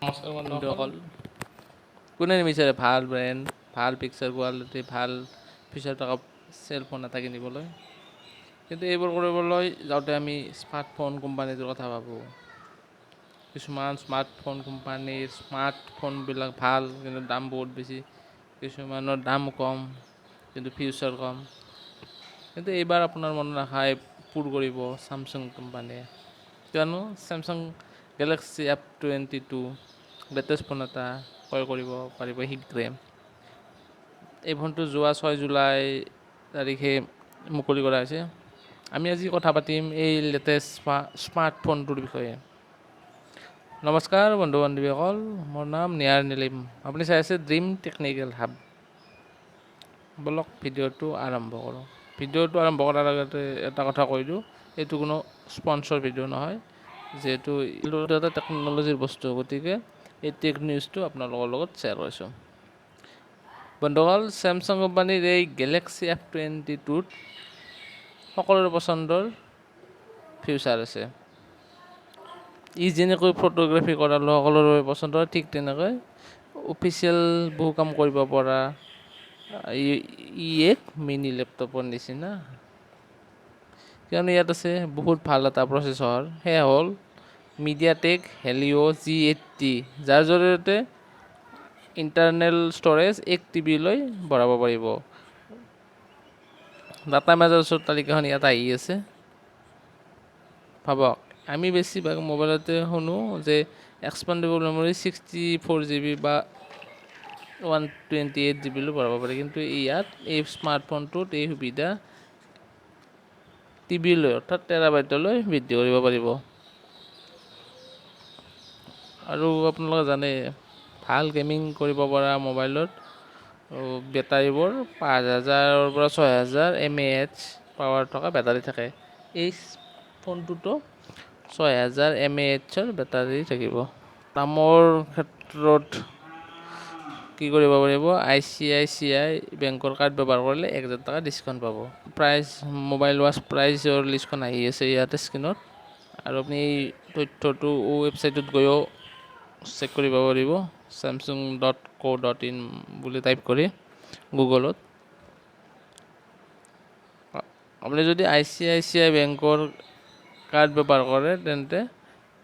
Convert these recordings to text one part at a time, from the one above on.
নমস্কাৰ বন্ধুসকল, কোনে নিবিচাৰে ভাল ব্ৰেণ্ড, ভাল পিকচাৰ কোৱালিটি, ভাল ফিচাৰ থকা চেলফোন এটা কিনিবলৈ? কিন্তু এইবোৰ কৰিবলৈ যাওঁতে আমি স্মাৰ্টফোন কোম্পানীটোৰ কথা ভাবোঁ। কিছুমান স্মাৰ্টফোন কোম্পানীৰ স্মাৰ্টফোনবিলাক ভাল, কিন্তু দাম বহুত বেছি। কিছুমানৰ দাম কম, কিন্তু ফিউচাৰ কম। কিন্তু এইবাৰ আপোনাৰ মনৰ আশা পূৰ কৰিব চামচাং কোম্পানীয়ে, কিয়নো Samsung Galaxy F22 latest phone এটা ক্ৰয় কৰিব পাৰিব শীঘ্ৰে। এই ফোনটো যোৱা 6 জুলাই তাৰিখে মুকলি কৰা হৈছে। আমি আজি কথা পাতিম এই লেটেষ্ট স্মাৰ্টফোনটোৰ বিষয়ে। নমস্কাৰ বন্ধু বান্ধৱীসকল, মোৰ নাম নিয়াৰ নীলিম, আপুনি চাই আছে ড্ৰিম টেকনিকেল হাব। ব'লক, ভিডিঅ'টো আৰম্ভ কৰোঁ। ভিডিঅ'টো আৰম্ভ কৰাৰ আগতে এটা কথা কৈ দিওঁ, এইটো কোনো স্পনচৰ ভিডিঅ' নহয়। যিহেতু এইটো এটা টেকন'লজিৰ বস্তু, গতিকে এই টেক নিউজটো আপোনালোকৰ লগত শ্বেয়াৰ কৰিছোঁ। বন্ধুসকল, চেমচাং কোম্পানীৰ এই গেলেক্সি এফ 22ত সকলোৰে পচন্দৰ ফিউচাৰ আছে। ই যেনেকৈ ফটোগ্ৰাফী কৰা লোকসকলৰ বাবে পচন্দৰ, ঠিক তেনেকৈ অফিচিয়েল বহু কাম কৰিব পৰা ই এক মিনি লেপটপৰ নিচিনা, কিয়নো ইয়াত আছে বহুত ভাল এটা প্ৰচেছৰ। সেয়া হ'ল মিডিয়াটেক হেলিঅ' জি 80, যাৰ জৰিয়তে ইণ্টাৰনেল ষ্ট'ৰেজ 1 টিবিলৈ বঢ়াব পাৰিব। ডাটা মেজাৰ্ছৰ তালিকাখন ইয়াত আহি আছে। ভাবক, আমি বেছিভাগ মোবাইলতে শুনো যে এক্সপাণ্ডেবল মেমৰি 64 জিবি বা 128 জিবিলৈ বঢ়াব পাৰি, কিন্তু ইয়াত এই স্মাৰ্টফোনটোত এই সুবিধা টিবিলৈ, অৰ্থাৎ টেৰাবাইটলৈ বৃদ্ধি কৰিব পাৰিব। আৰু আপোনালোকে জানে, ভাল গেমিং কৰিব পৰা মোবাইলত বেটাৰীবোৰ 5000ৰ পৰা 6000 এমএএইচ পাৱাৰ থকা বেটাৰী থাকে। এই ফোনটোতো 6000 এমএএইচৰ বেটাৰী থাকিব। দামৰ ক্ষেত্ৰত কি কৰিব পাৰিব? আইচিআইচিআই বেংকৰ কাৰ্ড ব্যৱহাৰ কৰিলে 1000 টকা ডিছকাউণ্ট পাব। প্ৰাইচ, মোবাইল ৱাচ প্ৰাইচৰ লিষ্টখন আহি আছে ইয়াতে স্ক্ৰীণত আৰু আপুনি এই তথ্যটো ৱেবছাইটত গৈও চেক কৰিব পাৰিব, samsung.co.in বুলি টাইপ কৰি গুগলত। আপুনি যদি আইচিআইচিআই বেংকৰ কাৰ্ড ব্যৱহাৰ কৰে, তেন্তে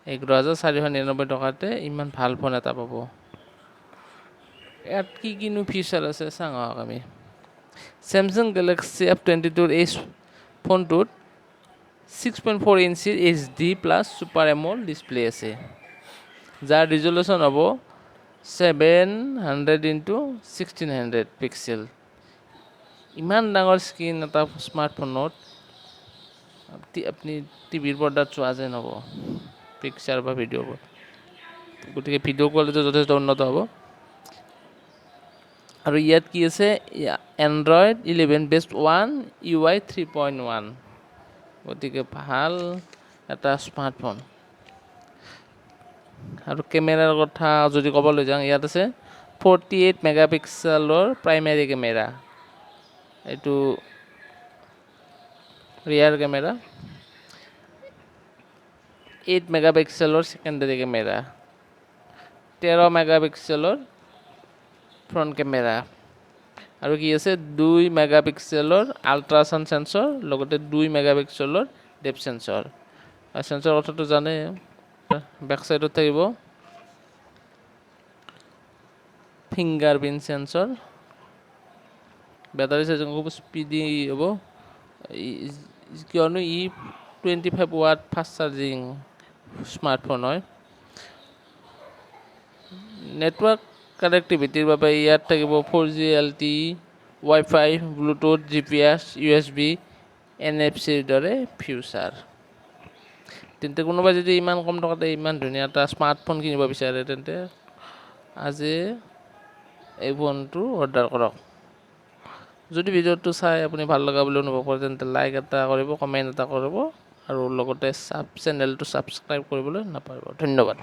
11,499 টকাতে ইমান ভাল ফোন এটা পাব। ইয়াত কি কিনো ফিচাৰ আছে চাওঁ আহক আমি। চেমচাং গেলেক্সি এফ 22ৰ এই ফোনটোত 6.4 ইঞ্চিৰ HD+ super AMOLED display আছে, যাৰ ৰিজলিউশ্যন হ'ব 700 into 1600 pixel। ইমান ডাঙৰ স্ক্ৰীণ এটা স্মাৰ্টফোনত আপুনি টিভিৰ পৰ্দাত চোৱা যেন হ'ব পিকচাৰ বা ভিডিঅ'বোৰ। গতিকে ভিডিঅ' কোৱালিটি যথেষ্ট উন্নত হ'ব। আৰু ইয়াত কি আছে? Android 11 based One UI 3.1। গতিকে ভাল এটা স্মাৰ্টফোন। আৰু কেমেৰাৰ কথা যদি ক'বলৈ যাওঁ, ইয়াত আছে 48 মেগাপিক্সেলৰ প্ৰাইমেৰী কেমেৰা, এইটো ৰিয়াৰ কেমেৰা, 8 মেগাপিক্সেলৰ ছেকেণ্ডেৰী কেমেৰা, 13 মেগাপিক্সেলৰ ফ্ৰণ্ট কেমেৰা আৰু কি আছে, 2 মেগাপিক্সেলৰ আল্ট্ৰাচাউণ্ড চেন্সৰ, লগতে 2 মেগাপিক্সেলৰ ডেপথ চেন্সৰ। চেন্সৰ কথাটো জানে। বেক চাইডত থাকিব fingerprint sensor. Battery charging খুব স্পীডি হ'ব, কিয়নো ই 25 watt fast charging smartphone হয়। নেটৱৰ্ক কানেক্টিভিটিৰ বাবে ইয়াত থাকিব 4G LTE, WiFi, Bluetooth, GPS, USB, এনএফচিৰ দৰে ফিউচাৰ। তেন্তে কোনোবাই যদি ইমান কম টকাতে ইমান ধুনীয়া এটা স্মাৰ্টফোন কিনিব বিচাৰে, তেন্তে আজি এই ফোনটো অৰ্ডাৰ কৰক। যদি ভিডিঅ'টো চাই আপুনি ভাল লগা বুলি অনুভৱ কৰে, তেন্তে লাইক এটা কৰিব, কমেণ্ট এটা কৰিব আৰু লগতে চেনেলটো ছাবস্ক্ৰাইব কৰিবলৈ নাপাহৰিব। ধন্যবাদ।